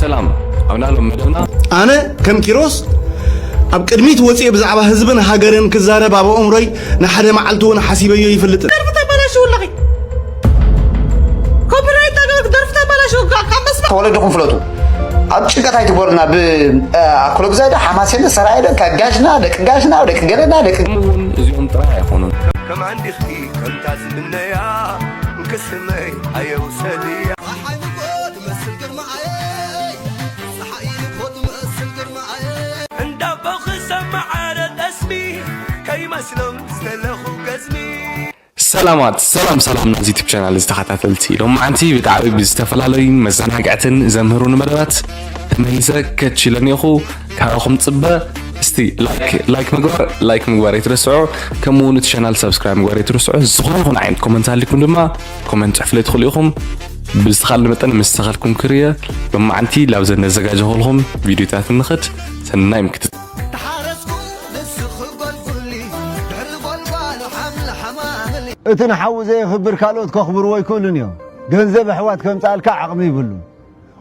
ሰላም ኣብ ናሎም መደብና። ኣነ ከም ኪሮስ ኣብ ቅድሚት ወፅኤ ብዛዕባ ህዝብን ሃገርን ክዛረብ ኣብ ኣእምሮይ ንሓደ መዓልቲ እውን ሓሲበዮ ይፈልጥን። ደርፊ ተባላሽውለኺ ኮፒራይት ኣገበርክ ደርፊ ተባላሽው ካብ መስማዕ ተወለድኹም ፍለጡ። ኣብ ጭንቀት ኣይትግበሩና። ብኣክሎ ግዛይ ዶ ሓማሴን ዶ ሰራየ ዶ ካብ ጋሽና ደቂ ጋሽና ደቂ ገለና ደቂ ከምኡ እውን እዚኦም ጥራይ ኣይኾኑን። ከማን ዲኺ ከምታ ዝምነያ ክስመይ ኣየውሰድያ እንዳቦ ክሰማዓረ ጠስሚ ከይመስሎም ዝተለኹ ገዝሚ ሰላማት ሰላም ሰላም ናዚ ዩቱብ ቻናል ዝተኸታተልቲ ሎማዓንቲ ብጣዕሚ ብዝተፈላለዩ መዘናግዕትን ዘምህሩን መደባት ተመሊሰ ከች ኢለ እኒኦኹ። ካባኹም ፅበ እስቲ ላይክ ላይክ ምግባር ላይክ ምግባር ኣይትረስዑ። ከምኡ እውን እቲ ቻናል ሳብስክራይብ ምግባር ኣይትረስዑ። ዝኾነ ይኹን ዓይነት ኮመንት ሃሊኩም ድማ ኮመንት ፅሕፉለይ ትኽእሉ ኢኹም። ብዝተኻለ መጠን ምስ ተኻልኩም ክርየ ሎማዓንቲ ላብዘን ነዘጋጀኹልኹም ቪድዮታት ንኽድ። ሰናይ ምክትታል። ተሓረስኩ ንስኺ ጎልጉሊ ድሕሪ ጎልጓሉ ሓምሊ ሓማምሊ እቲ ንሓዉ ዘየኽብር ካልኦት ከኽብርዎ ኣይክእሉን እዮም። ገንዘብ ኣሕዋት ከምጽኣልካ ዓቕሚ ይብሉን።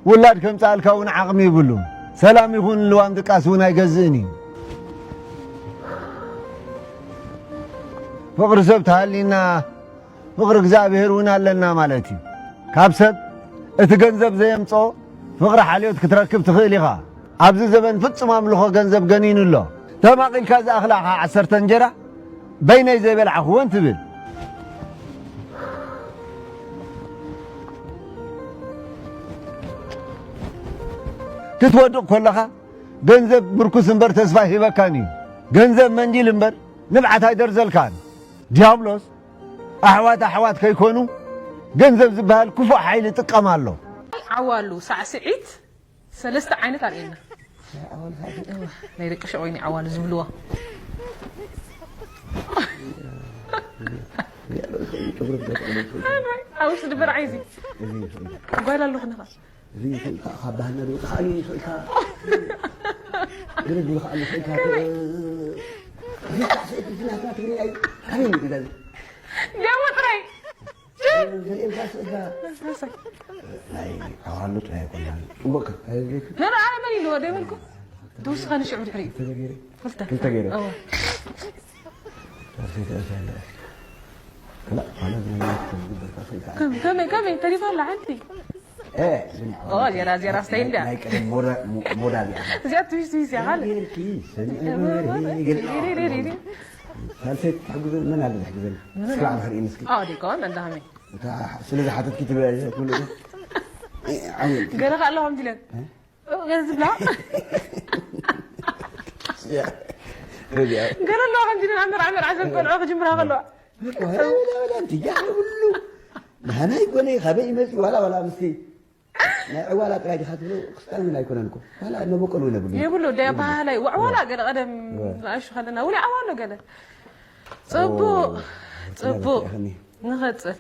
ውላድ ከምጽኣልካ እውን ዓቕሚ ይብሉን። ሰላም ይኹን ልዋም ድቃስ እውን ኣይገዝእን እዩ። ፍቕሪ ሰብ ተሃልዩና ፍቕሪ እግዚኣብሔር እውን ኣለና ማለት እዩ። ካብ ሰብ እቲ ገንዘብ ዘየምጽኦ ፍቕሪ ሓልዮት ክትረክብ ትኽእል ኢኻ። ኣብዚ ዘበን ፍጹም ኣምልኾ ገንዘብ ገኒኑ ኣሎ። ተማቒልካ ዝኣኽላ ኸዓ ዓሰርተ እንጀራ በይነይ ዘይበልዓኽወን ትብል። ክትወድቕ ከለኻ ገንዘብ ምርኩስ እምበር ተስፋ ሂበካን እዩ። ገንዘብ መንዲል እምበር ንብዓት ኣይደርዘልካን። ዲያብሎስ ኣሕዋት ኣሕዋት ከይኮኑ ገንዘብ ዝበሃል ክፉእ ሓይሊ ይጥቀም ኣሎ። ዓዋሉ ሳዕስዒት ሰለስተ ዓይነት ኣርእየና። እዋ፣ ናይ ደቂ ሸቆይኒ ዓዋሉ ዝብልዎ ኣውስ ድበር ዓይዚ ጓል ኣለኹ ንኻ እዚ ይኽእልካ ካብ ባህልና ዝወፅእ ከዓኒ ይኽእልካ ገለ ዝብሉ ከዓኒ ይኽእልካ ሪካ ስእቲ ናትና ትግርኛ እዩ ካበይ መፂኡ ዳዚ ደሞ ጥራይ ዘርእየልካ ስእልካ ናይ ዓዋሉ ጥራይ ኣይኮናን ፅቡቅ ነረ ኣነ መን ኢልዎ ደይበልኩ ተወስኻ ንሽዑ ድሕሪ ተዘገይረ ክልተ ክልተ ገይረ እወ ተርፌ ተእልፈ ኣለካ ላ ኣነ ዝነበርካ ዝግበርካ ክልተ ከመይ ከመይ ከመይ ተሪፋ ኣላ ሓንቲ እ ኦ ዜራ ዜራ ስታይ እንዳ ናይ ቀደም ሞዳ ሞዳ እዚኣ እዚኣ ትዊስ ትዊስ እያ ካልእ ጌርኪ ሰሚዐ ወሬ ገለ ሳልሰይ ትሕግዘ መን ኣለ ዝሕግዘኒ እስኪ ባዕልኺ ርእይኒ እስኪ ኣዎ ደይኮን እንዳ ከመይ እታ ስለ ዝሓተትኪ ትበያ ትብሉ ዓውል ገለ ከ ኣለኹም ዲለን ገለ ዝብላ ገለ ኣለዋ ከምዚ ኢለን ኣመርዓ መርዓ ዘን ቆልዑ ክጅምራ ከለዋ ትያ ሁሉ ናናይ ጎነይ ካበይ ይመጽእ ዋላ ዋላ ምስቲ ናይ ዕዋላ ጥራይ ዲኻ ትብሎ ክስታን እውን ኣይኮነን እኮ ዋላ መበቆል እውን የብሉ የብሉ ደ ባህላይ ዋዕዋላ ገለ ቀደም ንኣሽቱ ከለና ውላ ዓዋሎ ገለ ጽቡቕ ጽቡቕ ንኸጽል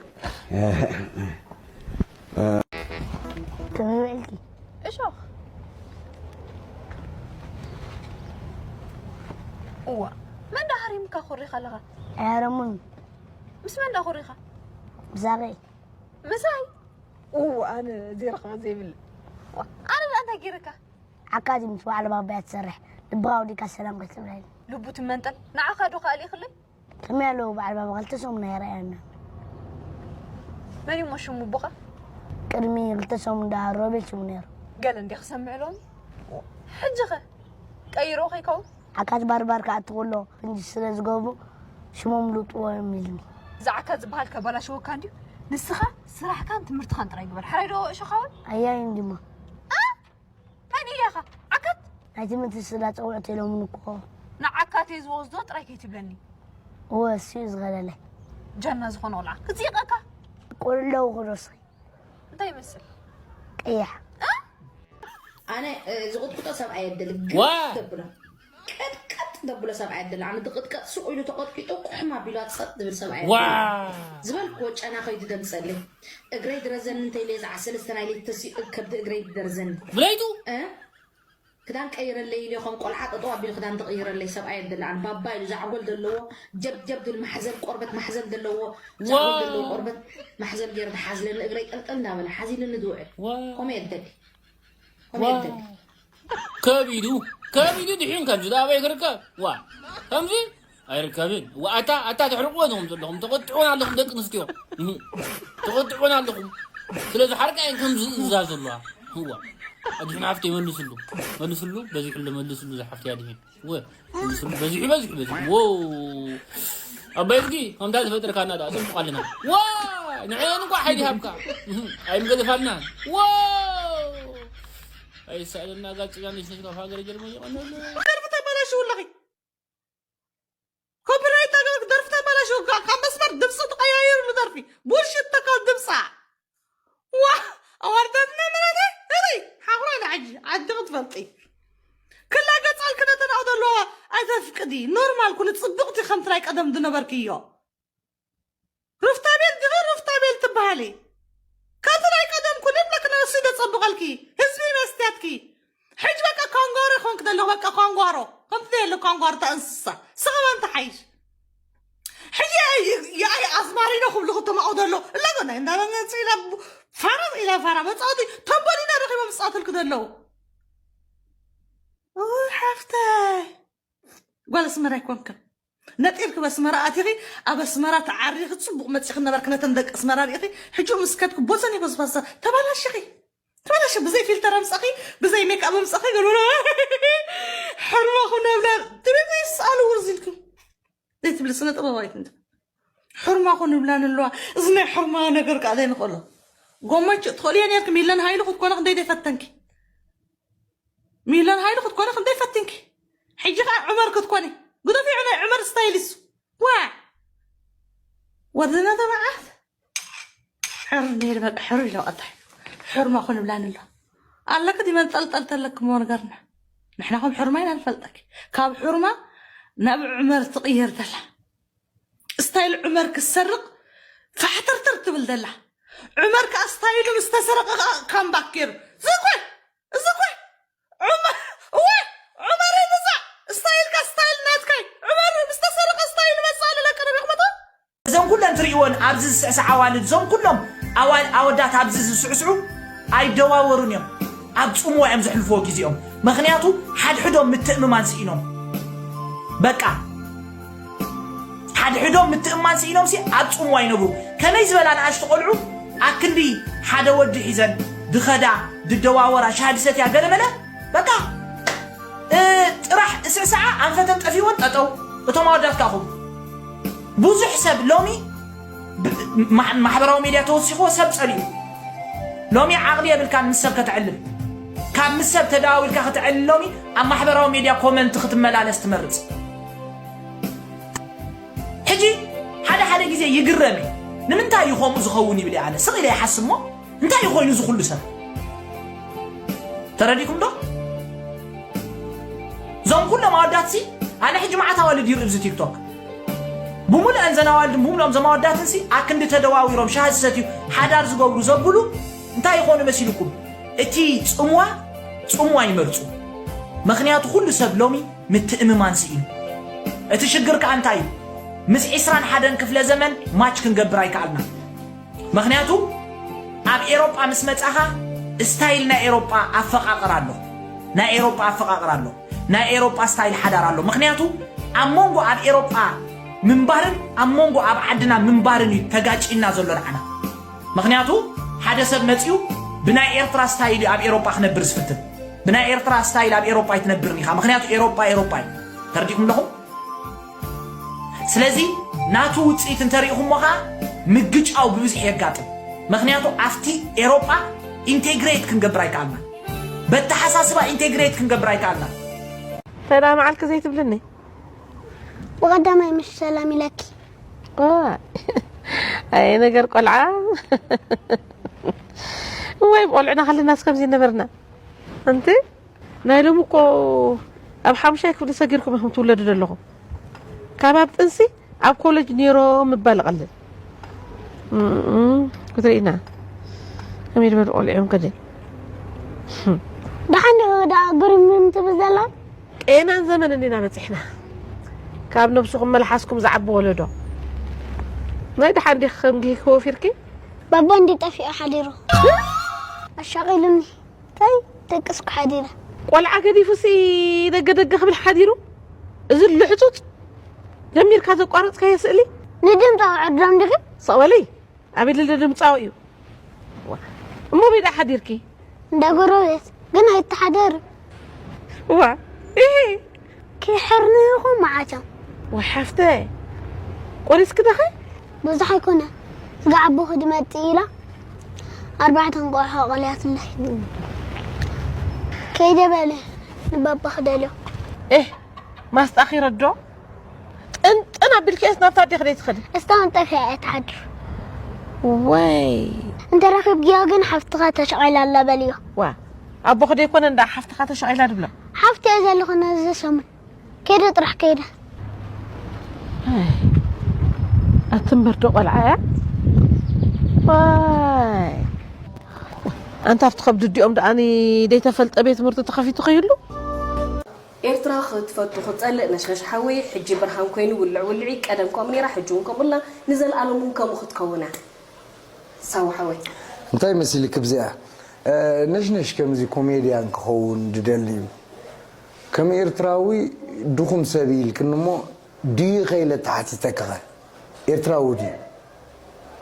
ከመይ ውዕልኪ? እሾኽ። እዋ፣ መን ደኣ ሃሪሙካ ኮሪኻ ኣለኻ? ኣያረሙን ምስ መን ደኣ ኮሪኻ? ብዛበይ? ምሳይ? እዋ፣ ኣነ ዜርኻ ዘይብል። ዋ፣ ኣነ ደኣ እንታይ ገይረካ? ዓካዚ ምስ በዓል ባባያ ትሰርሕ ልብኻ ወዲካ ሰላም ከይትብለኒ። ልቡ ትመንጠል። ንዓኻ ዶ ከኣሊኽለይ? ከመይ ኣለዉ በዓል ባባ ክልተ ሰሙን ኣይረኣየና። መን እሞ ሽሙ ኣቦኻ? ቅድሚ ክልተ ሰሙን ደኣ ሮቤል ሽሙ ነይሩ። ገለ እንዲ ክሰምዕ ሎሚ። ሕጂ ኸ ቀይሮ ከይከውን? ዓካት ባርባር ክኣቱ ከሎ ፍንጂ ስለ ዝገብሩ ሽሞም ልውጥዎ እዮም ኢሉኒ። እዚ ዓካት ዝበሃል ከባላሽወካ እንድዩ። ንስኻ ስራሕካን ትምህርትኻን ጥራይ ግበር። ሓራይ ዶ እሾኻውን? ኣያይ እንዲሞ። አ? መን እያኻ? ዓካት? ናይ ትምህርቲ ስላ ጸውዕት ኢሎምን እኮ። ንዓካት እየ ዝወስዶ ጥራይ ከይትብለኒ። እወ እሱ እዩ ዝኸለለይ። ጃና ዝኾነ ቆልዓ ክጽይቐካ። ቁልለው ክዶስኺ። እንታይ ይመስል? ቀያሕ። ኣነ ዝቕጥቅጦ ሰብኣይ የደሊ ዋ! ገጥ ተብሎ ቀጥቀጥ ተብሎ ሰብኣይ የደሊ ኣነ ዝቕጥቀጥ ሱቕ ኢሉ ተቐጥቂጡ ቁሕም ኣቢሉ ጸጥ ዝብል ሰብኣይ የደሊ ዝበልክዎ ጨና ከይዱ ደምፀለይ እግረይ ድረዘኒ እንተኢለ ዝዓ ሰለስተ ናይ ለይቲ ተሲኡ ከብዲ እግረይ ድደርዘኒ ብለይቱ እ? ክዳን ቀይረለይ ኢለ ከም ቆልዓ ጠጠው ኣቢሉ ክዳን ተቐይረለይ ሰብኣይ የደሊ ኣነ ባባ ኢሉ ዛዕጎል ዘለዎ ጀብጀብ ድብል ማሕዘል ቆርበት ማሕዘል ዘለዎ ዛዕጎል ዘለዎ ቆርበት ማሕዘል ገይሩ ተሓዝለኒ እግረይ ጠልጠል እንዳበለ ሓዚልኒ ዝውዕል ከምኡ የደሊ ከመይ ይብል? ከቢዱ ከቢዱ ድሒን ከምዚ ዳ ኣበይ ክርከብ? ዋ ከምዚ ኣይርከብን። ዋ ኣታ ኣታ ተሕርቅዎ ዞም ዘለኹም ተቆጥዑን ኣለኹም ደቂ ኣንስትዮ። እህ፣ ተቆጥዑን ኣለኹም። ስለዚ ሓርቃ እየን ከምዚ ዝእዛ ዘለዋ። ዋ ኣድሕን ሓፍተይ መልስሉ። መልስሉ በዚሕሉ መልስሉ ዝሓፍተይ ኣድሕን። ወ መልስሉ በዚሑ በዚሑ በዚሑ። ዎ ኣባይ እዝጊ ከምታ ዝፈጠርካና ዳ ጽቡቕ ኣለና። ዋ ንዕን እንኳ ሓይሊ ሃብካ። እህ፣ ኣይምገደፋልናን። ዎ ኣይሳለና ጋር ጽጋን ይሽነሽ ካብ ሃገር ጀርመን ይቐነሉ። ከርብ ተበላሽው ኣለኺ። ኮፒራይት ሃገር ደርፊ ተበላሽው ካብ መስመር ድምፂ ትቀያይርሉ ደርፊ ቡልሽት ተካል ድምፃ ዋ ኣዋርዳትና መራተ እይ ሓኽራ ንዓጂ ዓዲ ክትፈልጢ ክላ ገፃል ክነተናው ዘለዎ ኣይተፍቅዲ ኖርማል ኩሉ ፅብቕቲ ከምቲ ናይ ቀደም ዝነበርክዮ ሩፍታቤል ድኺ ሩፍታቤል ትበሃሊ። ካብቲ ናይ ቀደም ኩኒ ብለክና እሱ ደጸብቐልኪ ህዝቢ መስትያትኪ። ሕጂ በቃ ካንጓሮ ኮንክ ዘለኹ በቃ ካንጓሮ። ከምቲ ዘየለ ካንጓሮ እታ እንስሳ። ስቕ በል ተሓይሽ። ሕጂ የኣይ ኣዝማሪኖ ክብሉ ክተማቑ ዘለዉ። እላ ጎና እንዳበነጽ ኢላ ፋራ ኢላ ፋራ መጻወቲ ተንበሊና ረኺቦም ዝጻወትልክ ዘለዉ። ኡይ ሓፍተይ። ጓል ኣስመራ ኣይኮንክን። ነጢርኪ በስመራ ኣቲኺ ኣብ ኣስመራ ተዓሪኺ ጽቡቕ መጺኺ ነበርኪ ነተን ደቂ ኣስመራ ሪኢኺ ሕጂ ምስ ከድኩ ቦዘን ይጎዝባዛ ተባላሽኺ ተባላሽ ብዘይ ፊልተር ኣምጻኺ ብዘይ ሜክኣፕ ኣምጻኺ ገልብሎ ሕርማኹ ነብላ ትብሊ ይስኣሉ ውርዝ ኢልኩም ዘይትብሊ ስነ ጥበባዊት እንደ ሕርማኹ ንብላን ኣለዋ እዚ ናይ ሕርማ ነገር ከዓ ዘይንኽእሎ ጎመች ትኽእልዮ ነርኪ ሚለን ሃይሉ ክትኮነ ክንደይ ዘይፈተንኪ ሚለን ሃይሉ ክትኮኒ ክንደይ ፈቲንኪ ሕጂ ከዓ ዑመር ክትኮኒ ግደፊዑ ናይ ዑመር ስታይል እሱ ዋ ወርድና ተባዓት ሕር ነይር በቃ ሕር ኢሎ ቀጣይ ሕር ማኹ ንብላን ኣሎ ኣለክ ዲ መንጠልጠል ተለክ ሞ ነገርና ንሕና ከም ሕርማ ኢና ንፈልጠኪ ካብ ሕርማ ናብ ዑመር ትቕየር ዘላ ስታይል ዑመር ክሰርቕ ፋሕተርተር ትብል ዘላ ዑመር ከዓ ስታይሉ ምስ ተሰረቐ ከዓ ካምባክ ገይሩ ዝኮይ እዚ እኮ ዑመር እወ ዑመር ይብዛ ስታይልካ ስታይል ናትካይ ዑመር ምስ ተሰረቐ ስታይል መጻሉ ለቅርብ ይኽመቶ እዘን ኩለን ትርእይወን ኣብዚ ዝስዕስዓ ኣዋልድ እዞም ኩሎም ኣዋል ኣወዳት ኣብዚ ዝስዕስዑ ኣይደዋወሩን እዮም ኣብ ጽምዋ እዮም ዘሕልፍዎ ግዜኦም ምኽንያቱ ሓድሕዶም ምትእምማን ስኢኖም በቃ ሓድሕዶም ምትእማን ስኢኖምሲ ኣብ ጽምዋ ይነብሩ ከመይ ዝበላ ንኣሽቱ ቆልዑ ኣክንዲ ሓደ ወዲ ሒዘን ድኸዳ ድደዋወራ ሻሂ ድሰትያ ገለመለ በቃ ጥራሕ እስዕስዓ ኣንፈተን ጠፊወን ጠጠው እቶም ኣወዳት ካኹም ብዙሕ ሰብ ሎሚ ማሕበራዊ ሜድያ ተወሲኽዎ ሰብ ጸሊኡ ሎሚ ዓቕሊ የብልካን ምስ ሰብ ከተዕልል ካብ ምስ ሰብ ተደዋዊልካ ክትዕልል ሎሚ ኣብ ማሕበራዊ ሜድያ ኮመንት ክትመላለስ ትመርጽ ሕጂ ሓደ ሓደ ግዜ ይግረም ንምንታይ እዩ ከምኡ ዝኸውን ይብል ኣነ ስቕ ኢለ ይሓስብ ሞ እንታይ እዩ ኮይኑ እዚ ኩሉ ሰብ ተረዲኩም ዶ እዞም ኩሎም ኣወዳትሲ ኣነ ሕጂ መዓት ኣዋልድ ይርኢ እዚ ቲክቶክ ብሙሉአን ዘን ኣዋልድን ብሙሉኦም ዘም ኣወዳትንሲ ኣክንዲ ተደዋዊሮም ሻሂ ዝሰትዩ ሓዳር ዝገብሩ ዘብሉ እንታይ ይኾኑ መሲልኩም እቲ ጽምዋ ጽምዋ ይመርጹ ምኽንያቱ ኩሉ ሰብ ሎሚ ምትእምማን ስኢኑ እቲ ሽግር ከኣ እንታይ እዩ ምስ ዒስራን ሓደን ክፍለ ዘመን ማች ክንገብር ኣይከኣልና ምኽንያቱ ኣብ ኤሮጳ ምስ መጻኻ ስታይል ናይ ኤሮጳ ኣፈቓቕር ኣሎ ናይ ኤሮጳ ኣፈቓቕር ኣሎ ናይ ኤሮጳ ስታይል ሓዳር ኣሎ ምኽንያቱ ኣብ መንጎ ኣብ ኤሮጳ ምንባርን ኣብ መንጎ ኣብ ዓድና ምንባርን እዩ ተጋጭና ዘሎ ንዓና ምኽንያቱ ሓደ ሰብ መጺኡ ብናይ ኤርትራ ስታይል እዩ ኣብ ኤሮጳ ክነብር ዝፍትን ብናይ ኤርትራ ስታይል ኣብ ኤሮጳ ኣይትነብርን ኢኻ ምኽንያቱ ኤሮጳ ኤሮጳ እዩ ተረዲእኩም ኣለኹም ስለዚ ናቱ ውፅኢት እንተሪኢኹሞ ኸዓ ምግጫው ብብዝሒ የጋጥም ምኽንያቱ ኣብቲ ኤሮጳ ኢንቴግሬት ክንገብር ኣይከኣልና በተሓሳስባ ኢንቴግሬት ክንገብር ኣይከኣልና ተዳ መዓልክ ዘይትብልኒ ብቐዳማይ ምሽ ሰላም ኢለኪ ኣየ ነገር ቆልዓ ወይ ቆልዕና ከለናስ ከምዚ ነበርና ኣንቲ ናይ ሎሚ እኮ ኣብ ሓሙሻይ ክፍሊ ሰጊርኩም ኢኹም ትውለዱ ዘለኹም ካብ ኣብ ጥንሲ ኣብ ኮለጅ ነይሮም ምባል ይቐልል ክትርኢና ከመይ ዝበሉ ቆልዑ እዮም ከደ ደሓን ዲኺ ደኣ ግርምም ትብል ዘላ ጤናን ዘመንን ኢና በፂሕና ካብ ነብስኹም መልሓስኩም ዝዓቢ ወለዶ ናይ ደሓን ዲኺ ከም ጊሂ ክወፊርኪ ባባ እንዲ ጠፊኡ ሓዲሩ ኣሻቒሉኒ እንታይ ደቅስኩ ሓዲረ። ቆልዓ ገዲፉሲ ደገ ደገ ክብል ሓዲሩ። እዚ ልሕጹጽ ጀሚርካ ዘቋረጽካዮ ስእሊ። ንድምፃዊ ዕርዶም ድግም ሰቕ በለይ። ኣቤል ድምጻዊ እዩ። እሞ በይዳ ሓዲርኪ። እንዳ ጎረቤት ግን ኣይተሓደር። ዋ እሄ ክሕርንኹም መዓቶም ወሓፍተ ቆሪስኪ ደኸ። ብዙሕ ኣይኮነ። ስጋ ኣቦ ክድመጥ ኢላ ኣርባዕተ እንቋሖ ቀልያትለይ። ከይደ በለ ንባባ ክደልዮ። ኤህ ማስጣኺ ረዶ ጥንጥን ኣቢልክስ ናብታ ኣዴ ክደይ ትኸዲ። እስካሁን ጠፊያ እያ ትሓድር። ወይ እንተረኺብግዮ ግን ሓፍትኻ ተሸቒላ ኣላ በልዮ። ዋ ኣቦ ክደይ ኮነ እንዳ ሓፍትኻ ተሸቒላ ድብሎ። ሓፍቲ እየ ዘለኹ ነዚ ሰሙን። ከይደ ጥራሕ ከይደ። ኣቲ እምበር ዶ ቆልዓ እያ። ዋይ ኣንታ ኣብቲ ከብዲ እዲኦም ደኣኒ ደይተፈልጠ ቤት ትምህርቲ ተኸፊቱ ከይሉ። ኤርትራ ክትፈቱ ክትጸልእ ነሽነሽ ሓወይ ሕጂ ብርሃን ኮይኑ ውልዕ ውልዒ ቀደም ከምኡ ነይራ ሕጂ እውን ከምኡ ኣላ ንዘለኣለም እውን ከምኡ ክትከውን እያ ሳዋ ሓወይ። እንታይ መሲልክ ብዚኣ ነሽነሽ ከምዚ ኮሜድያን ክኸውን ድደሊ እዩ። ከም ኤርትራዊ ድኹም ሰብ ኢልክኒ እሞ ድዩ ከይለ ተሓቲተክኸ ኤርትራዊ ድዩ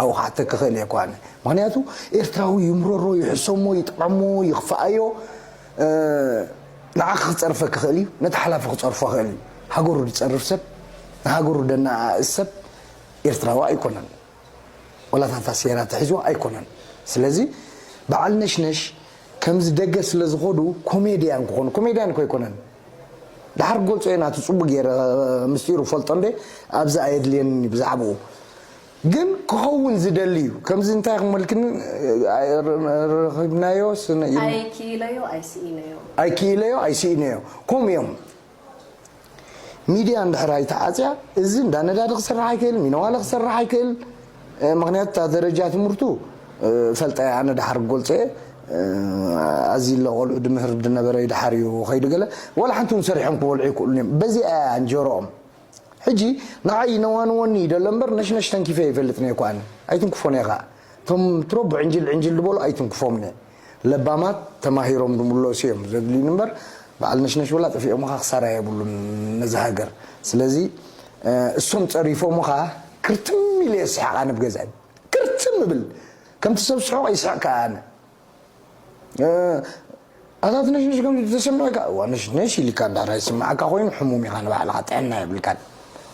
ኣብኡ ክሓተክ ክእል እየ ኳነ። ምክንያቱ ኤርትራዊ ይምረሮ ይሕሰሞ ይጥዕሞ ይኽፍኣዮ ንዓኺ ክፀርፈ ክኽእል እዩ፣ ነቲ ሓላፊ ክፀርፎ ክእል እዩ። ሃገሩ ዝፀርፍ ሰብ ንሃገሩ ደነኣእስ ሰብ ኤርትራዊ ኣይኮነን። ወላ ታታ ሴራ ተሒዝዋ ኣይኮነን። ስለዚ በዓል ነሽነሽ ከምዚ ደገ ስለ ዝኸዱ ኮሜድያን ክኾኑ ኮሜድያን እኮ ኣይኮነን። ድሓር ክገልጾ እየ ናቱ ጽቡቅ ገይረ ምስጢሩ ፈልጦ እንደ ኣብዚ ኣየድልየኒ ብዛዕባኡ ግን ክኸውን ዝደሊ እዩ። ከምዚ እንታይ ክመልክኒ ረኺብናዮ ስነ ኢሉ ኣይክኢለዮ ኣይስኢነዮ ኣይክኢለዮ ኣይስኢነዮ ከምኡ እዮም። ሚድያ እንድሕር ኣይተዓፅያ እዚ እንዳ ነዳዲ ክሰርሕ ኣይክእል፣ ሚነዋለ ክሰርሕ ኣይክእል። ምክንያቱ እታ ደረጃ ትምህርቱ ፈልጠ ኣነ ድሓር ክገልፀ ኣዚ ለቆልዑ ድምህር ድነበረ ድሓር እዩ ከይዱ ገለ ዋላ ሓንቲ እውን ሰሪሖም ክበልዑ ይክእሉን እዮም። በዚኣ እያ እንጀሮኦም። ሕጂ ንዓይ ነዋንወኒ ይደሎ እምበር ነሽነሽ ተንኪፈ ይፈልጥ ነየ እኳ ኣነ። ኣይትንክፎን እየ ከዓ እቶም ትረቡ ዕንጅል ዕንጅል ዝበሉ ኣይትንክፎምን እየ። ለባማት ተማሂሮም ዝምለሱ እዮም ዘድልዩኒ እምበር በዓል ነሽነሽ ወላ ጠፊኦምኻ ክሳራ የብሉን ነዚ ሃገር። ስለዚ እሶም ፀሪፎምኻ ክርትም ኢለ እየ ዝስሕቕ ኣነ ብገዛይ ክርትም እብል። ከምቲ ሰብ ስሑቕ ይስሕቕ ከዓ ኣነ። ኣታት ነሽነሽ ከም ተሰምዐካ እዋ ነሽነሽ ኢልካ እንዳራ ይስምዓካ ኮይኑ ሕሙም ኢኻ ንባዕልኻ ጥዕና የብልካን።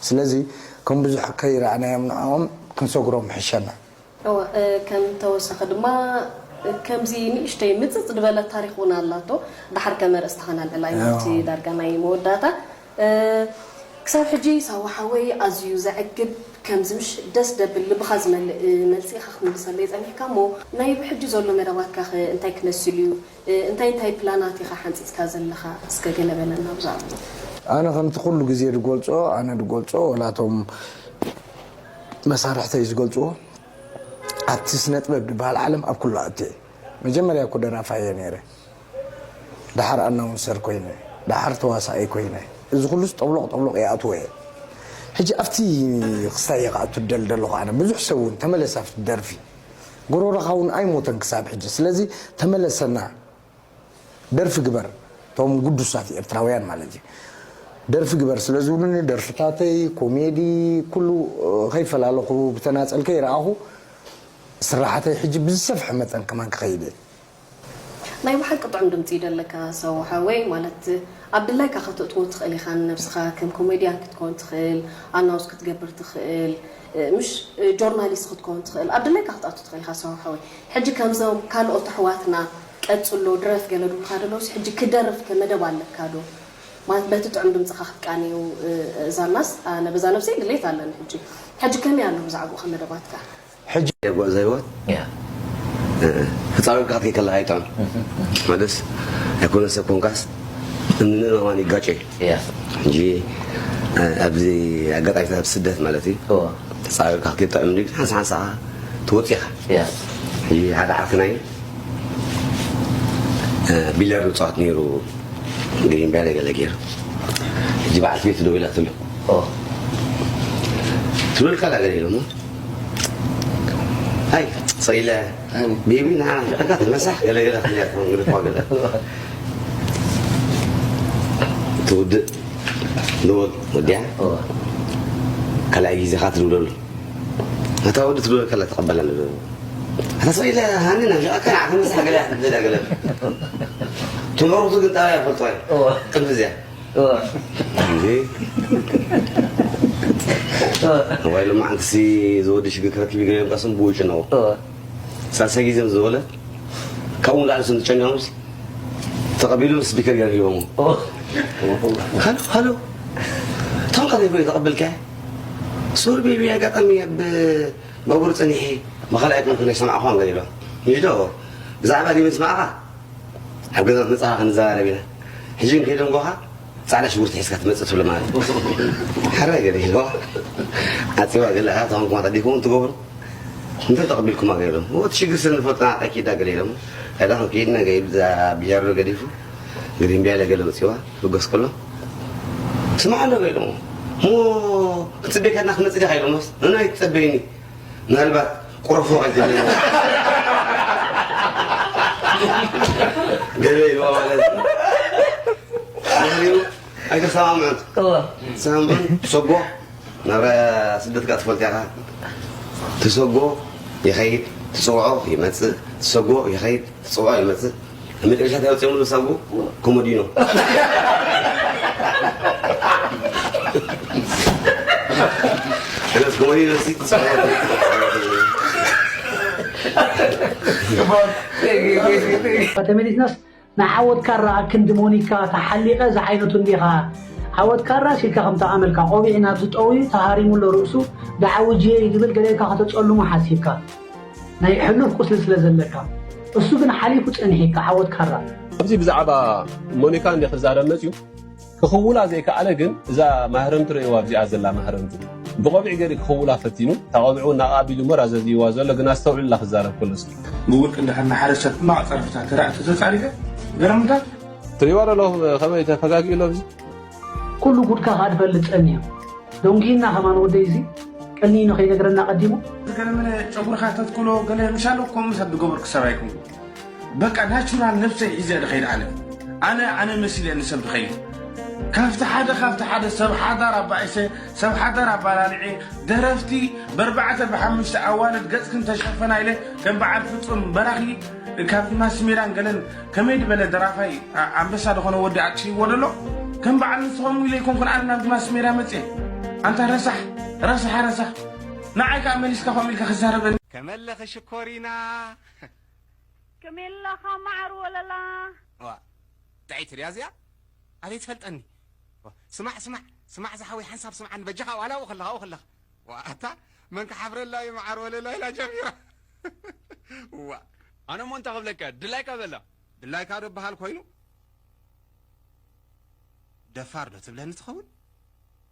ስለዚ ከም ብዙሕ ከይረኣናዮም ንዕኦም ክንሰግሮም ይሕሸና። እወ፣ እ፣ ከም ተወሳኺ ድማ፣ እ፣ ከምዚ ንእሽተይ ምጽጽ ዝበለት ታሪኽ እውን ኣላቶ። ደሓር ከም ኣርእስቲ ከነልዕላ ኢና፣ ኣብቲ ዳርጋ ናይ መወዳእታ። እ፣ ክሳብ ሕጂ ሳዋ ሓወይ ኣዝዩ ዘዕግብ፣ ከምዚ ምሽ ደስ ደብል ልብኻ ዝመልእ፣ እ፣ መልሲ ኢኻ ክትምልሰለይ ጸኒሕካ እሞ፣ ናይ ብሕጂ ዘሎ መደባትካኸ እንታይ ክመስል እዩ? እ፣ እንታይ እንታይ ፕላናት ኢኻ ሓንጺጽካ ዘለኻ? እስከ ገለ በለና ብዛዕባኡ። ኣነ ከምቲ ኩሉ ግዜ ዝገልጾ፣ ኣነ ዝገልጾ፣ ወላ እቶም መሳርሕተይ ዝገልጽዎ፣ ኣብቲ ስነ ጥበብ ዝበሃል ዓለም ኣብ ኩሉ ኣእትየ። መጀመርያ እኮ ደራፋይ እየ ነይረ። ደሓር ኣናውንሰር ኮይነ፣ ደሓር ተዋሳኣይ ኮይነ። እዚ ኩሉስ ጠብሎቕ ጠብሎቕ ይኣትዎ እየ። ሕጂ ኣብቲ ክስታይ እየ ክኣቱ ዝደሊ ዘለኹ ኣነ። ብዙሕ ሰብ እውን ተመለስ ኣብቲ ደርፊ። ጎሮሮኻ እውን ኣይሞተን ክሳብ ሕጂ። ስለዚ ተመለሰና። ደርፊ ግበር። እቶም ግዱሳት ኤርትራውያን ማለት እዩ። ደርፊ ግበር ስለ ዝብሉኒ ደርፍታተይ፣ ኮሜዲ፣ ኩሉ ከይፈላለኹ ብተናጸል ከይረኣኹ ስራሓተይ ሕጂ ብዝሰፍሐ መጠን ከማን ክኸይድ እየ። ናይ ብሓቂ ጥዑም ድምፂ እዩ ደለካ ሰው ሓወይ፣ ማለት ኣብ ድላይካ ከተእትዎ ትኽእል ኢኻ ንነብስኻ፣ ከም ኮሜድያን ክትከውን ትኽእል፣ ኣናውስ ክትገብር ትኽእል፣ ምሽ ጆርናሊስት ክትከውን ትኽእል፣ ኣብ ድላይካ ክትኣቱ ትኽእል ኢኻ ሰው ሓወይ። ሕጂ ከምዞም ካልኦት ኣሕዋትና ቀጽሎ ድረፍ ገለ ድብሉኻ ደለውስ ሕጂ ክደርፍ ከ መደብ ኣለካ ዶ? ማለት በቲ ጥዑም ድምፅኻ ክትቃንዩ እዛናስ ኣነ በዛ ነብሰይ ድሌት ኣለኒ ሕጂ። ሕጂ ከመይ ኣሎ ብዛዕባኡ ከ መደባትካ? ሕጂ የጓዘ ህይወት ያ ተጻዊርካ ክትከይድ ከለኻ ይጥዕም። ማለት ኣይኮነ ሰብ ኮንካስ እምንን ኣእማን ይጋጨ እዩ። ያ ሕጂ ኣብዚ ኣጋጣሚ ኣብ ስደት ማለት እዩ እዎ ተጻዊርካ ክትከይድ ጥዕም ድዩ ሓንሳ ሓንሳ ትወጽእ ኢኻ። ያ ሕጂ ሓደ ዓርክናይ ቢለር ንጻወት ነይሩ ግሪን በለ ገለ ገይሩ ሕጂ በዓልቲ ቤቱ ደው ኢላትሉ ኦ ትብለልካ ዳ ገለ ኢሎሞ ኣይ ሰኢለ፣ ኣን- ቤቢ፣ ንዓና ፍቕርካ ተመሳሕ፣ ገለ ገለ ክንያት፣ ግልፎ ገለ። ትውድእ፣ ንወድ፣ ወዲያ። እዋ። ካልኣይ ግዜኻ ትድውለሉ። እታ ወዲ ትድውል ከላ ተቐበላ ንብል። እታ ሰኢለ፣ ሃኒ፣ ናፍቐካ፣ ንዓኻ ተመሳሕ፣ ገለ፣ ገለ፣ ገለ። ትምህርቱ ግን ጣብያ ይፈልጦ እዩ። እዋ። ቅድሚ እዚኣ። እዋ። እንዴ? እዋ። እዋይ፣ ሎማዓንትሲ ዝወዲ ሽግር ክረክብ ይገርም፣ ቀስም ብውጭ ነው። እዋ። ሳልሳይ ግዜ ምስ ዝበለ፣ ካብኡ ንላዕሊ ስም ዝጨንዮምስ ተቐቢሉ ምስ ስፒከር ገይሩ ሂቦሞ። ኦ። ሃሎ፣ ሃሎ። እቶም ቀደም ኮይኑ ተቐበልካ? ሶሪ ቤቢ፣ ኣጋጣሚ ኣብ ባቡር ጸኒሐ፣ መኸላ ኣይኮንኩን፣ ኣይሰማዕኳን ገለ ኢሎም። ምሽ ዶ? ብዛዕባ ዲበ ዝሰማዕካ? ኣብ ገዛ ምስ መጻኻ ክንዘራረብ ኢና። ሕጂ ግን ከይደንጎኻ፣ ጻዕዳ ሽጉርቲ ሒዝካ ትመጽእ ትብሎ ማለት እዩ። ሕራይ ገለ ኢልዋ። ዓጺዋ ገለ፣ ኣታ ተኾንኩማ ተዲኩም ትገብሩ። እንተ ተቐቢልኩማ ገለ ኢሎም። እቲ ሽግር ስለ ንፈልጦ ንዓኻ ኪዳ ገለ ኢሎም። ከዳ ክንከይድ ነገ ኢሉ እዛ ቢጃሮ ገዲፉ። ግሪምቢያ ለገለ ወጺዋ፣ ትብገስ ከሎ። ስማዕ ኣሎ ገለ ኢሎም። እሞ ክንጽበየካ እና ክትመጽእ ዲኻ ኢሎምስ። ንዓይ ትጸበይኒ። ምናልባት ቁረፎ ኣይትብለኒ። ገለ ኢልዋ ማለት እዩ። ድሕሪኡ ኣይተሰማምዑን። እወ። ተሰማምዑን፣ ትሰጎ፣ ናብ ስደት ከኣ ትፈልጥ ኢኻ። ትሰጎ ይኸይድ፣ ትጽውዖ ይመጽእ፣ ትሰጎ ይኸይድ፣ ትጽውዖ ይመጽእ። ኣብ መጨረሻ እንታይ ኣውጺኦምሉ ሳጉ? ኮሞዲኖ። ስለዚ ኮሞዲኖ ሲ ትጽውዖ። ተመሊስናስ ንዓወት ካራ ኣክንዲ ሞኒካ ተሓሊቐ ዝዓይነቱ እንዲኻ። ዓወት ካራ ሲልካ ከምታ ኣመልካ ቆቢዕ ናብ ዝጠውዩ ተሃሪሙ ኣሎ ርእሱ፣ ደዓ ውጅየ እዩ ዝብል ገለ ኢልካ ከተጸልሞ ሓሲብካ። ናይ ሕሉፍ ቁስሊ ስለ ዘለካ። እሱ ግን ሓሊፉ ጸኒሒካ ዓወት ካራ። ኣብዚ ብዛዕባ ሞኒካ እንዲ ክዛረብ መጽዩ ክኽውላ ዘይከኣለ ግን እዛ ማህረምቲ ርእይዋ ኣብዚኣ ዘላ ማህረምቲ ብቆቢዕ ገይሩ ክኽውላ ፈቲኑ እታ ቆቢዕ እውን ናቕኣ ኣቢሉ እሞ ራዘዝይዋ ዘሎ ግን ኣስተውዕልላ ክዛረብ ከሎ እስኪ። ምውልቅ እንድሕር ንሓረሰት ሕማቕ ጸርፍታት ተራእቲ ተጻሪፈ ገረምታት። ትሪእዋ ዶ ኣለኹም ከመይ ተፈጋጊኡ ኣሎ ኣብዚ? ኩሉ ጉድካ ከኣ ትፈልጥ ጸኒሑ። ደንጉይና ከማን ወደይ እዚ ቀኒኑ ከይነግረና ቀዲሙ። ገለ መለ ጨጉርኻ ተትክሎ ገለ ምሻሎ ከምኡ ሰብ ዝገበርኩ ሰብ ኣይኮንኩ። በቃ ናቹራል ነብሰይ ሒዘ ድኸይድ ኣነ። ኣነ፣ ኣነ መሲለ ንሰብ ድኸይድ። ካብቲ ሓደ፣ ካብቲ ሓደ ሰብ ሓዳር ኣባኢሰ፣ ሰብ ሓዳር ኣባላልዔ፣ ደረፍቲ በርባዕተ ብሓሙሽተ ኣዋልድ ገጽክን ተሸፈና ኢለ ከም በዓል ፍጹም በራኺ ካብቲ ማስሜራን ገለን ከመይ ዝበለ ደራፋይ ኣ-፣ ኣንበሳ ዝኾነ ወዲ ኣጥፊእዎ ደሎ? ከም በዓል ንስኹም ኢለ ኣይኮንኩን ኣነ ናብዚ ማስሜራ መጽየ። ኣንታ ረሳሕ፣ ረሳሕ፣ ረሳሕ። ንዓይ ከኣ መሊስካ ከምኡ ኢልካ ክዛረበኒ። ከመለኺ ሽኮሪና። ከመይ ኣለኻ መዓር ወለላ? ዋ፣ ጥዕይቲ ድያ እዚኣ? ኣበይ ትፈልጠኒ? ዋ፣ ስማዕ፣ ስማዕ፣ ስማዕ ዝሓወይ ሓንሳብ ስምዓኒ በጃኻ ዋላ ኣብኡ ከለኻ፣ ኣብኡ ከለኻ። ዋ፣ ኣታ መን ክሓፍረላ እዩ መዓር ወለላ ኢላ ጀሚራ። ዋ። ኣነ እሞ እንታይ ክብለካ? ድላይካ በላ። ድላይካ ዶ በሃል ኮይኑ? ደፋር ዶ ትብለኒ ትኸውን?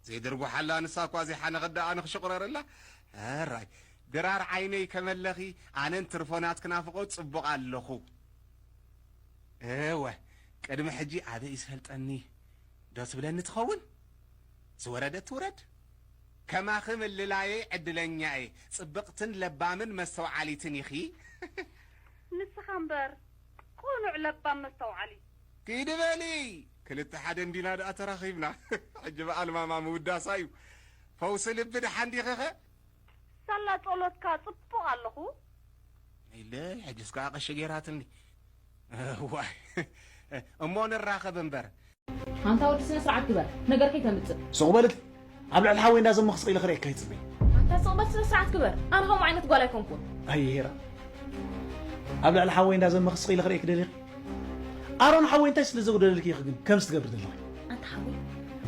ዘይድርጉሓላ ንሳ እኳ ዘይሓነኸት ደኣ ኣነ ክሽቑረረላ? ኣራይ፣ ድራር ዓይነይ ከመለኺ ኣነን ትርፎናት ክናፍቖ ጽቡቕ ኣለኹ። እወ፣ ቅድሚ ሕጂ ኣበይ ዝፈልጠኒ ዶ ትብለኒ ትኸውን? ዝወረደት ትውረድ። ከማኺ ምልላየይ ዕድለኛ እየ። ጽብቕትን ለባምን መስተውዓሊትን ኢኺ። ንስኻ እምበር ቅኑዕ ለባም መስተውዓሊ። ኪዲ በሊ፣ ክልተ ሓደ እንዲና ደኣ ተራኺብና። ሕጂ በኣል ማማ ምውዳሳ እዩ። ፈውሲ ልቢ ደሓን ዲኺኸ? ሳላ ጸሎትካ ጽቡቕ ኣለኹ። ኢለ፣ ሕጅስ ከኣ ቀሺ ገይራትኒ። እዋይ፣ እሞ ንራኸብ እምበር። ኣንታ ወዲ ስነ ስርዓት ግበር፣ ነገር ከይተምጽእ። ሱቕ በል እቲ። ኣብ ልዕሊ ሓወይ እንዳዘመኽስ ኢለ ክርእየካ ይጽበይ። ኣንታ ስቕ በል ስነ ስርዓት ግበር። ኣነ ከምኡ ዓይነት ጓል ኣይኮንኩን። ኣየ ሄራ። ኣብ ልዕሊ ሓወይ እንዳዘመኽስ ኢለ ክርእየክ ደሊኺ። ኣሮን ሓወይ እንታይ ስለ ዘጉደለልኪ ኢኺ ግን ከምዚ ትገብሪ ዘለኺ? ኣንታ ሓወይ፣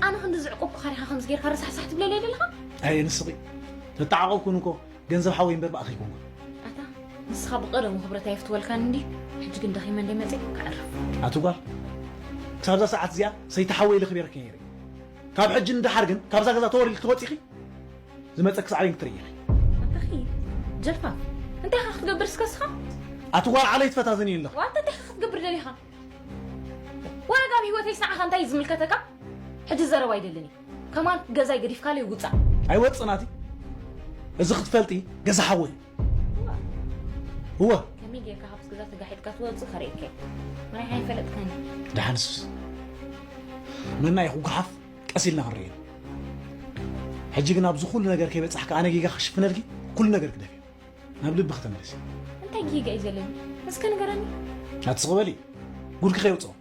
ኣነ ክንዲ ዝዕቆብኩኻ ዲኻ ከምዚ ጌርካ ረሳሕሳሕ ትብለለይ ዘለኻ? ኣየ ንስኺ። ተተዓቆብኩን እኮ ገንዘብ ሓወይ እምበር ብኣኺ ኣይኮንኩን። ኣታ፣ ንስኻ ብቐደሙ ክብረት ኣየፍትወልካን እንዲ፣ ሕጂ ግን ደኺመ እንደ መጸ ከዕርፍ። ኣቲ ጓል፣ ክሳብ እዛ ሰዓት እዚኣ ሰይቲ ሓወይ ኢለ ክቤረኪ ነይረ። ካብ ሕጂ ንደሓር ግን ካብዛ ገዛ ተወሪድ ክትወጺኺ ዝመጸ ክሳዕ ኣበይ ክትርኢ ኢኺ። ኣታ ኺድ፣ ጀልፋፍ፣ እንታይ ኢኻ ክትገብር እስከ እስኻ? ኣቲ ጓል ዓለይ ትፈታተኒ ኣለኺ። ዋንተ እንታይ ኢኻ ክትገብር ደሊኻ? ዋላ ጋብ ህይወተይስ ንዓኻ እንታይ እዩ ዝምልከተካ? ሕጂ ዘረባ ኣይደልን እዩ። ከማን ገዛይ ገዲፍካለይ ውጻእ። ኣይወጽእ ናቲ። እዚ ክትፈልጢ ገዛ ሓወይ። እወ። ከመይ ጌርካ ካብዚ ገዛ ተጋሒጥካ ትወፅእ ከርእየካ እዩ። ምናይ ኣይፈለጥካኒ። ደሓንስ መና ይኹ ጉሓፍ ቀስ ኢልና ክንርእዮ። ሕጂ ግን ኣብዚ ኩሉ ነገር ከይበጻሕካ ኣነ ጌጋ ክሽፍነልኪ ኩሉ ነገር ክደፍዮ። ናብ ልብኺ ተመለሲ። እንታይ ጌጋ እዩ ዘለኒ? እስከ ንገረኒ። ኣትስቕ በሊ። ጉድኪ ከየውጽኦ።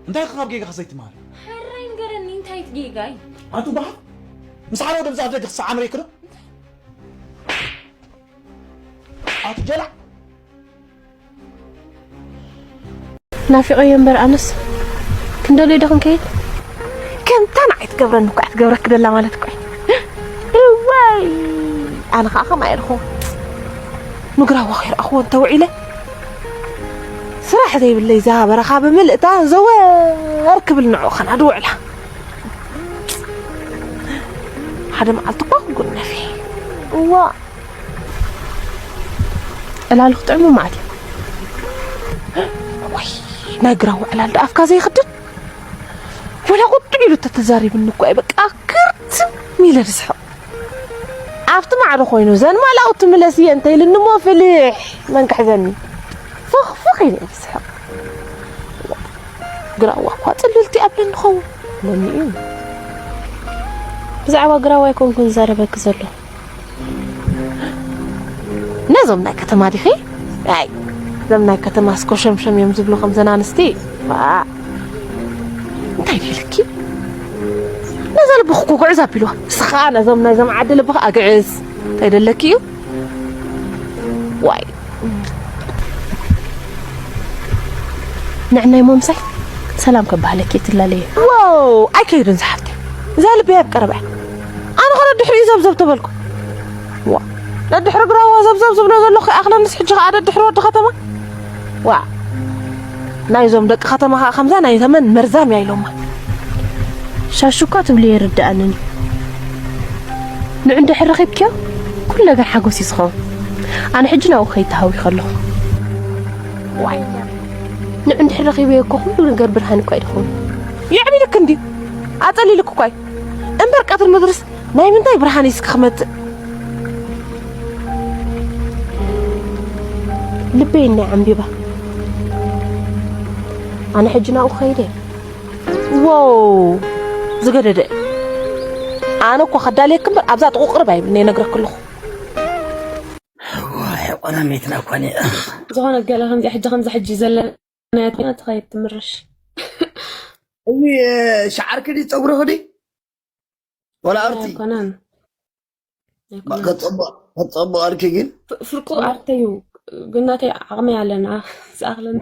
እንታይ ኢኺ ካብ ጌጋኺ ዘይትመሃሪ? ሕራይ ንገረኒ፣ እንታይ እቲ ጌጋይ? ኣቲ ጓሓፍ ምስ ሓደ ወዲ ብዛዕባ ደገ ክሳዕ ኣምሪክዶ? ኣቲ ጀላዕ ናፊቐዮ እምበር ኣነስ ክንደልዮ ዶ ክንከይድ? ከምታ ንዓይ ትገብረኒ እኳ ትገብረኪ ደላ ማለት እኳ እዋይ ኣነ ከዓ ከምኣ ኢልኹ ምግራዋ ከይረኣኽዎ እንተውዒለ ስራሕ ዘይብለይ እዛ በረኻ ብምልእታ ዘወር ክብል ንዑ ኸና ድውዕላ ሓደ መዓልቲ እኳ ክጉነፊ እዋ ዕላሉ ክጥዕሙ ማለት እዩ። ወይ ናይ ግራዋ ዕላል ዶ ኣፍካ ዘይኽድን ወላ ቁጥዕ ኢሉ ተተዛሪብኒ እኮ እዩ በቃ ክርትም ኢለ ዝስሕቕ ኣብቲ ማዕዶ ኮይኑ ዘን ማላው ትምለስ እየ እንተ ኢልኒ እሞ ፍልሕ መን ክሕዘኒ ፍኽፍኽ ኢለ እየ ዝስሕቕ ግራዋ እኳ ፅልልቲ ኣብለኒ ኸውን ለኒ እዩ ብዛዕባ ግራዋ ኣይኮንኩን ዝዛረበኪ ዘሎ ነዞም ናይ ከተማ ዲኺ ኣይ እዞም ናይ ከተማ እስኮ ሸምሸም እዮም ዝብሉ ከምዘን ኣንስቲ እንታይ ደልኪ ነዛ ልብኺ እኮ ጉዕዝ ኣቢልዋ እስኻ ነዞም ናይዞም ዓዲ ልብኺ ኣግዕዝ እንታይ ደለኪ እዩ ዋይ ንዕናይ ሞምሳይ ሰላም ከባህለኪ ትላለየ ዋው ኣይከይድን ዝሓፍቲ እዛ ልበይ ኣብ ቀረባ ኣነ ኸ ደድሕሪኡ ዘብዘብ ተበልኩ ዋ ደድሕሪ ግራዋ ዘብዘብ ዝብሎ ዘለኹ ይኣኽለንስ ሕጂ ኸዓ ደድሕሪ ወዲ ኸተማ ዋ ናይዞም ደቂ ኸተማ ኸዓ ከምዛ ናይ ተመን መርዛም እያ ኢሎማ ሻሹ እኳ ትብልዮ ይርድኣንን እዩ ንዑ እንድሕር ረኺብክዮ ኩሉ ነገር ሓጎስ እዩ ዝኸውን ኣነ ሕጂ ናብኡ ከይድ ተሃዊኸ ኣለኹ ዋይ ንዑ እንድሕር ረኺበዮ እኮ ኩሉ ነገር ብርሃን እኳ እዩ ዝኸውን የዕቢልክ እንድዩ ኣፀሊልክ እኳ እዩ እምበር ቀትር ምድርስ ናይ ምንታይ ብርሃን እዩ እስኪ ክመፅእ ልበይ እኒ ዓምቢባ ኣነ ሕጂ ናብኡ ክኸይደ እየ ዎው ዝገደደ ኣነ እኮ ከዳልየክ እምበር ኣብዛ ጥቁ ቅርብ ኣይብልን እየ ነግረክ ኣለኹ ዋይ ቆናሚትና እኮ እኔ ዝኾነ ገለ ከምዚ ሕጂ ከምዚ ሕጂ ዘለናያ ኮይና ትኸይድ ትምርሽ እዚ ሸዓርኪ ድዩ ፀጉርኺ ድዩ ወላ ኣርቲ ኣይኮነን ኣይኮነን። ከፀብቕ ከፀብቕ ኣልኪ ግን ፍ- ፍርቁ ኣርተዩ ግን ናተይ ዓቕሚ ኣለና ዝኣኽለኒ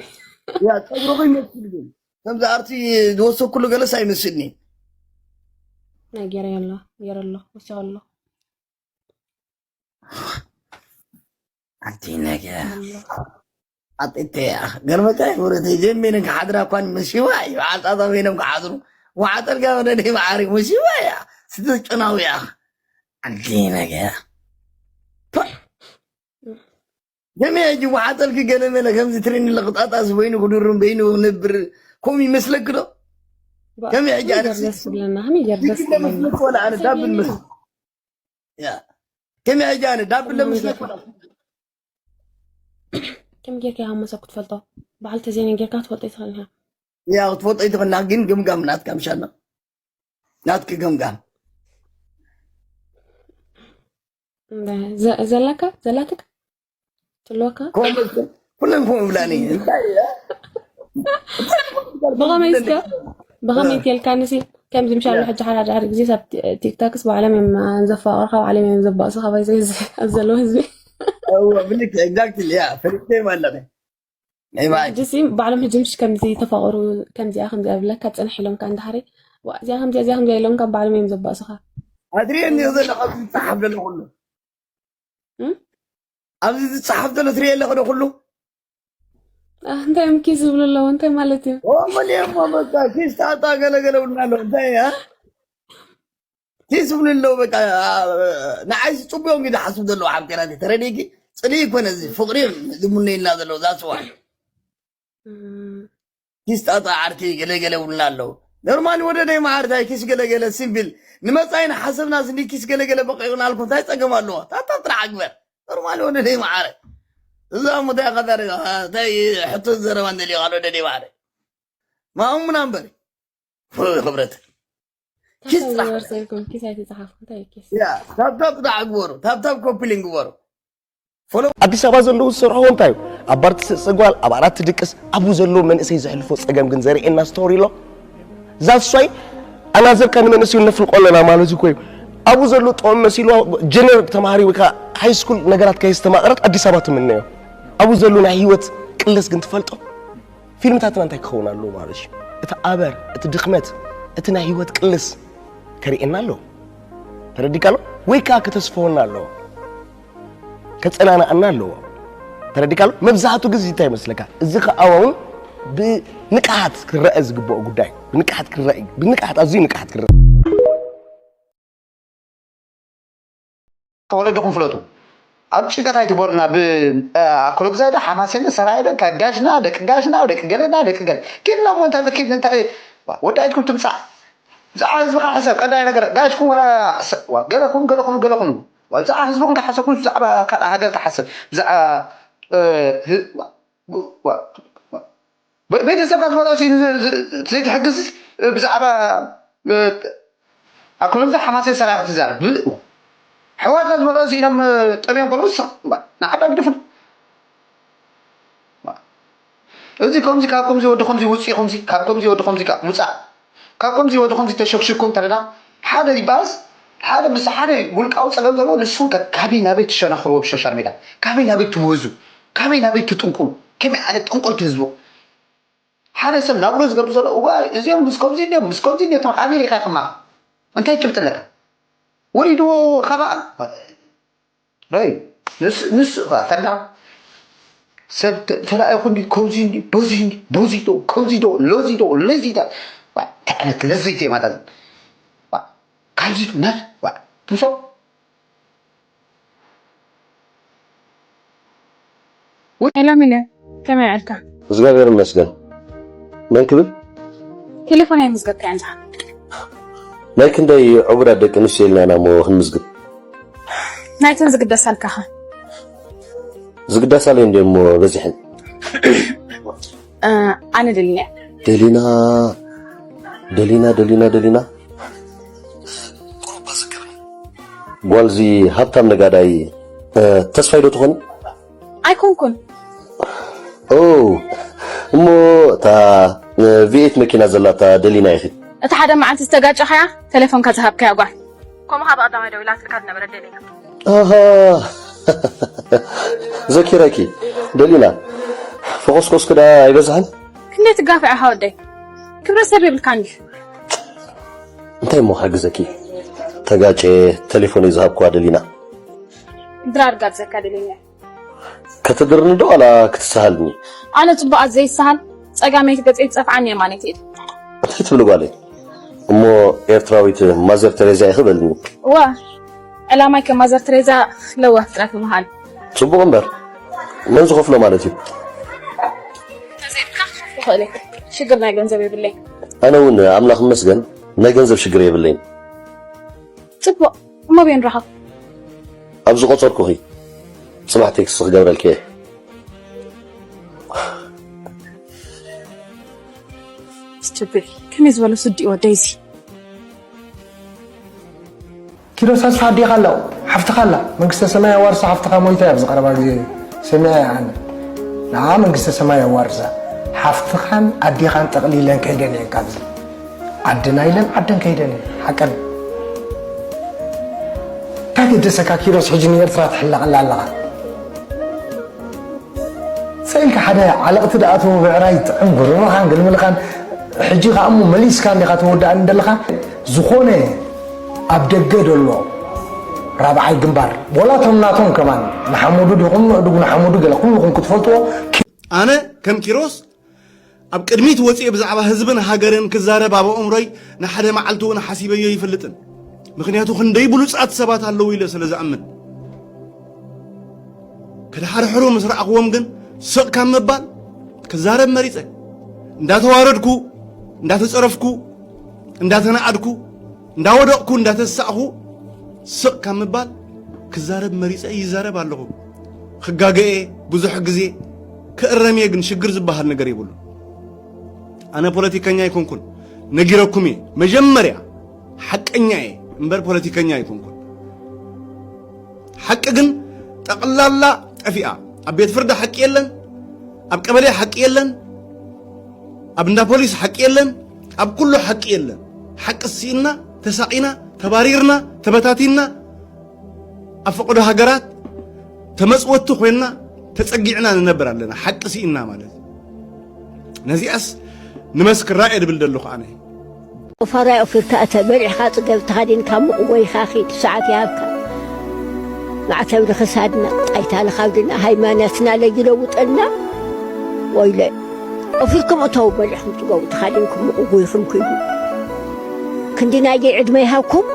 ያ ፀጉርኺ ይመስል ግን ከምዚ ኣርቲ ዝወሰኩሉ ገለስ ኣይመስልኒ ናይ ገይረ ኣሎ ገይረ ኣሎ ወሲኹ ኣሎ ኣንቲ ነገር ኣጥተ ገርመካ ይወረተ ጀሜንን ክሓድራ እኳን መሲዋ እዩ ዓጣጣ በይኖም ክሓድሩ ወዓጠልካ ወደ ደይ መዓሪ መሲዋ እያ ስትጨናዊ እያ ኣንቲ ነገር ከመይ ሕጂ ወሓጠልኪ ገለ መለ ከምዚ ትሪኒ ለቕጣጣስ በይኑ ክድሩም በይኑ ክነብር ከምኡ ይመስለኪ ዶ ከመይ ሕጂ ኣነ ደስ ዝብለና ከመይ ገር ደስ ዝብለና ወላ ኣነ ዳብል መስ ያ ከመይ ሕጂ ኣነ ዳብል ለምስለኪ ወላ ከም ጌርካ ሃመሰ ክትፈልጦ በዓል ተዘይነ ጌርካ ትፈልጦ ይትኽእል ኢኻ ያ ክትፈልጦ ይትኽእልና ግን ግምጋም ናትካ ምሻና ናትኪ ግምጋም ዘለካ ዘላትክ ትልወካ ኩለን ኮም ብላኒ እንታይ ብኸመይ እስከ ብኸመይ ትልካንሲ ከምዚ ምሻሉ ሕጂ ሓዳድሓደ ግዜ ኣብ ቲክቶክስ ባዕሎም እዮም ዘፋቕርካ ባዕሎም እዮም ዘባእሱ ካባይ ዘለዉ ህዝቢ ብልክ ኤግዛክትሊ ያ ፈሊጠ ማለት ሕጂ ባዕሎም ሕጂ ምሽ ከምዚ ተፋቕሩ ከምዚኣ ከምዚኣ ብለካ ፅንሕ ኢሎም ካ እንዳሓሪ እዚኣ ከምዚኣ እዚኣ ከምዚኣ ኢሎም ካብ ባዕሎም እዮም ዘባእሱኻ ኣድሪየኒ ዘለካ ዝፀሓፍ ዘሎ ኩሉ ኣብዚ ዝፀሓፍ ዘሎ ትሪኦ ኣለኹ ዶ ኩሉ እንታይ እዮም ኪስ ዝብሉ ኣለዎ እንታይ ማለት እዩ ወመን እሞ በቃ ኪስ ጣጣ ገለገለ ብልና ኣለዉ እንታይ ኪስ ዝብሉ ኣለዉ በቃ ንዓይ ዝፅቡዮም እዩ ዝሓስብ ዘለዉ ሓብቴና ተረዲእኪ ፅልኢ ይኮነ እዚ ፍቅሪ እዮም ዝምነዩልና ዘለዉ ዛስዋ ኪስ ጣጣ ዓርኪ ገለገለ ውልና ኣለዉ ኖርማሊ ወደደይ መዓርታይ ኪስ ገለገለ ሲምፕል ንመፃኢና ሓሰብና ስኒ ኪስ ገለገለ በቂቕና ኣልኩ እንታይ ፀገም ኣለዎ ታታ ጥራሕ ኣግበር ኖርማሊ ወደደይ መዓረ እዛ ሙታ ከተር እንታይ ሕቶ ዘረባ እንደልዮ ካልኦ ደልየ ባዕለ ማኡም ምና እምበሪ ክብረት ኪስ ጥራሕ ዝወርሰልኩም ኪስ ኣይተጻሓፍኩ እንታይ ኪስ ያ ታብታብ ጥራሕ ግበሩ ታብታብ ኮፒሊን ግበሩ ኣዲስ ኣበባ ዘለዉ ዝሰርሕዎ እንታይ እዩ ኣብ ባር ትስእስእ ጓል ኣብ ዓራት ትድቅስ ኣብኡ ዘለዉ መንእሰይ ዘሕልፎ ፀገም ግን ዘርእየና ስቶሪ ኣሎ that's why ኣናዘርካ ንመንእሰዩ ነፍልቆ ኣለና ማለት እኮ እዩ ኣብኡ ዘሎ ጥዑም መሲልዋ ጀነር ተማሃሪ ወይ ከዓ ሃይ ስኩል ነገራት ከየስተማቐረት ኣዲስ ኣበባ ትምነዮ ኣብኡ ዘሎ ናይ ህይወት ቅልስ ግን ትፈልጦ ፊልምታትና እንታይ ክኸውን ኣለዎ ማለት እዩ እቲ ኣበር እቲ ድኽመት እቲ ናይ ህይወት ቅልስ ከርእየና ኣለዎ ተረዲካ ኣሎ ወይ ከዓ ከተስፈወና ኣለዎ ከፀናናኣና ኣለዎ ተረዲካ ኣሎ መብዛሕቱ ግዜ እንታይ ይመስለካ እዚ ከዓ እውን ብንቅሓት ክረአ ዝግብኦ ጉዳይ ብንቅሓት ክረአ ብንቅሓት ኣዝዩ ንቅሓት ክረአ ወለድኹም ፍለጡ። ኣብ ጭንቀት ኣይትግበሩና። ብኣኮሎግዛይ ዶ ሓማሴን ዶ ሰራየ ዶ ካብ ጋሽና ደቂ ጋሽና ደቂ ገለና ደቂ ገለ ኪድና እሞ እንታይ ኪድ እንታይ ወዳኢትኩም ትምፃእ ብዛዕባ ህዝብኻ ሕሰብ ቀዳይ ነገር ጋሽኩም ወላ ገለኹም ገለኹም ገለኹም ብዛዕባ ህዝብኹም ከሓሰብኩም ብዛዕባ ካልእ ሃገር ከሓስብ ብዛዕባ ቤተሰብካ ዝመረፂ ዘይትሕግዝ ብዛዕባ ኣኮሎግዛ ሓማሴን ሰራየ ክትዛረብ ሕዋትና ዝመረፂ ኢሎም ጠምዮም ከለዉ ንዓባ ግደፍን እዚ ከምዚ ካብ ከምዚ ወዲ ከምዚ ውፅኢ ከምዚ ካብ ከምዚ ወዲ ከምዚ ውፃእ ካብ ከምዚ ወዲ ከምዚ ተሸክሽኩም ተለና ሓደ ይበኣስ ሓደ ምስ ሓደ ውልቃዊ ፀገም ዘለዎ ንስኹም ከ ካበይ ናበይ ትሸናኽርዎ ብሶሻል ሜድያ ካበይ ናበይ ትውህዙ ካበይ ናበይ ትጥንቁ ከመይ ዓይነት ጠንቆልቲ ህዝቡ ሓደ ሰብ ናብሮ ዝገብሩ ዘሎ እዋ እዚኦም ምስ ከምዚ እንዲዮም ምስ ከምዚ እንዲዮ ተመቃቢር ኢኻ ከማ እንታይ ጭብጢ ኣለካ ወሪድዎ ካባኣ ይ ንሱ ንሱ እኳ ፈላ ሰብ ተላኢኹ እንዲ ከምዚ እንዲ በዚ እንዲ በዚ ዶ ከምዚ ዶ ለዚ ዶ ለዚ ዶ እንታይ ዓይነት ለዘይቲ ማለት ካብዚ ነት ምሶ ሄሎ ሚለ ከመይ ውዕልካ? እግዚኣብሔር ይመስገን። መን ክብል? ቴሌፎን ኣይምዝገብካያን ዲኻ? ናይ ክንደይ ዕቡዳት ደቂ ኣንስትዮ ኢልና ኢና እሞ ክንምዝግብ? ናይተን ዝግደሳልካ ኸ? ዝግደሳለይ እንድየ እሞ በዚሐን። ኣነ ደሊና ደሊና ደሊና ደሊና ደሊና ጓልዚ ሃብታም ነጋዳይ ተስፋይ ዶ ትኾኒ? ኣይኮንኩን። ኦ እሞ እታ ቪኤት መኪና ዘላታ ደሊና ኢኺ። እቲ ሓደ መዓልቲ ዝተጋጨኻያ ተሌፎንካ ዝሃብካያ ጓል። ከምኡ ከኣ ብቐዳማይ ደዊላትልካ ዝነበረት ደሊና። ኣሃ ዘኪረኪ ደሊና ፈኾስኮስኪ ደኣ ኣይበዝሐን? ክንደይ ትጋፍዕ ኢኻ ወደይ? ክብረት ሰብ የብልካን ድዩ? እንታይ እሞ ክሕግዘኪ? ተጋጨ ተሌፎነይ ዝሃብክዋ ደሊና። ድራር ጋብዘካ ደሊና። ከተድርኒ ዶ ዋላ ክትሰሃልኒ? ኣነ ጽቡቓት ዘይሰሃል ጸጋመይቲ ገጸይ ትጸፍዓኒ የማነይቲ ኢድ። እንታይ ትብሊ ጓለይ? እሞ ኤርትራዊት ማዘር ተሬዛ ኢኺ በልኒ። እዋ ዕላማይ ከም ማዘር ተሬዛ ለዋህ ጥራይ ምዃን። ጽቡቕ እምበር መን ዝኸፍሎ ማለት እዩ? ተዘይብልካ ክኸፍሎ ይኽእል እየ። ሽግር ናይ ገንዘብ የብለይ። ኣነ እውን ኣምላኽ ይመስገን ናይ ገንዘብ ሽግር የብለይን። ጽቡቕ እሞ ኣበይ ንራኸብ? ኣብ ዝቖጸርኩኺ ጽባሕ ቴክስት ክገብረልኪ እየ። Stupid ከመይ ዝበለ ስዲ እዩ ወደይ እዚ። ኪሮስ ተስፋ ኣዴኻ ኣላ ሓፍትኻ ኣላ መንግስተ ሰማይ ኣዋርሳ ሓፍትኻ ሞይታ እያ ኣብዚ ቀረባ ግዜ ሰሚዐ እየ ኣነ ንዓ መንግስተ ሰማይ ኣዋርሳ ሓፍትኻን ኣዴኻን ጠቕሊለን ከይደን እየን ካብዚ ዓድና ኢለን ዓደን ከይደን እየን ሓቀን እንታይ ገደሰካ ኪሮስ ሕጂ ንኤርትራ ትሕለቐላ ኣለኻ ስኢልካ ሓደ ዓለቕቲ ደኣ እትዎ ብዕራይ ጥዕም ጉርሮኻን ግልምልኻን ሕጂ ከኣ እሞ መሊስካ እንዲኻ ትወድኣኒ ዘለኻ ዝኾነ ኣብ ደገ ደሎ ራብዓይ ግንባር ወላ እቶም ናቶም ከማን ንሓመዱ ዲኹም ንእዱግ ንሓመዱ ገለ ኩልኹም ክትፈልጥዎ ኣነ ከም ኪሮስ ኣብ ቅድሚት ወፅኤ ብዛዕባ ህዝብን ሃገርን ክዛረብ ኣብ ኣእምሮይ ንሓደ መዓልቲ እውን ሓሲበዮ ይፈልጥን። ምኽንያቱ ክንደይ ብሉፃት ሰባት ኣለዉ ኢለ ስለ ዝኣምን። ክድሓርሕሩ ምስ ረኣኽዎም ግን ስቕ ካብ ምባል ክዛረብ መሪፀ። እንዳተዋረድኩ፣ እንዳተፀረፍኩ፣ እንዳተናኣድኩ፣ እንዳወደቕኩ፣ እንዳተሳእኹ ስቕ ካብ ምባል ክዛረብ መሪፀ ይዛረብ ኣለኹ። ክጋገ እየ። ብዙሕ ግዜ ክእረም እየ፣ ግን ሽግር ዝበሃል ነገር የብሉ። ኣነ ፖለቲከኛ ኣይኮንኩን፣ ነጊረኩም እየ። መጀመርያ ሓቀኛ እየ እምበር ፖለቲከኛ ኣይኮንኩን። ሓቂ ግን ጠቕላላ ጠፊኣ። ኣብ ቤት ፍርዲ ሓቂ የለን፣ ኣብ ቀበሌ ሓቂ የለን፣ ኣብ እንዳ ፖሊስ ሓቂ የለን፣ ኣብ ኩሉ ሓቂ የለን። ሓቂ ስኢና፣ ተሳቒና፣ ተባሪርና፣ ተበታቲና፣ ኣብ ፈቐዶ ሃገራት ተመጽወቲ ኮይና ተጸጊዕና ንነብር ኣለና። ሓቂ ስኢና ማለት ነዚኣስ ንመስክራ እየ ድብል ዘለኹ ኣነ። ፋራይ ኦፊርካ እተ በሊዕኻ ጽገብ ተኻዲንካ ምቕወይካ ኺድ ሰዓት ይሃብካ። ማዕተብ ንኽሳድና ጣይታ ንኻብድና ሃይማኖትና ለጊለውጠልና። ወይለ ኦፊርኩም እተው በሊዕኹም ጽገቡ ተኻዲንኩም ምቕወይኹም ኪዱ። ክንዲ ናይገይ ዕድመ ይሃብኩም።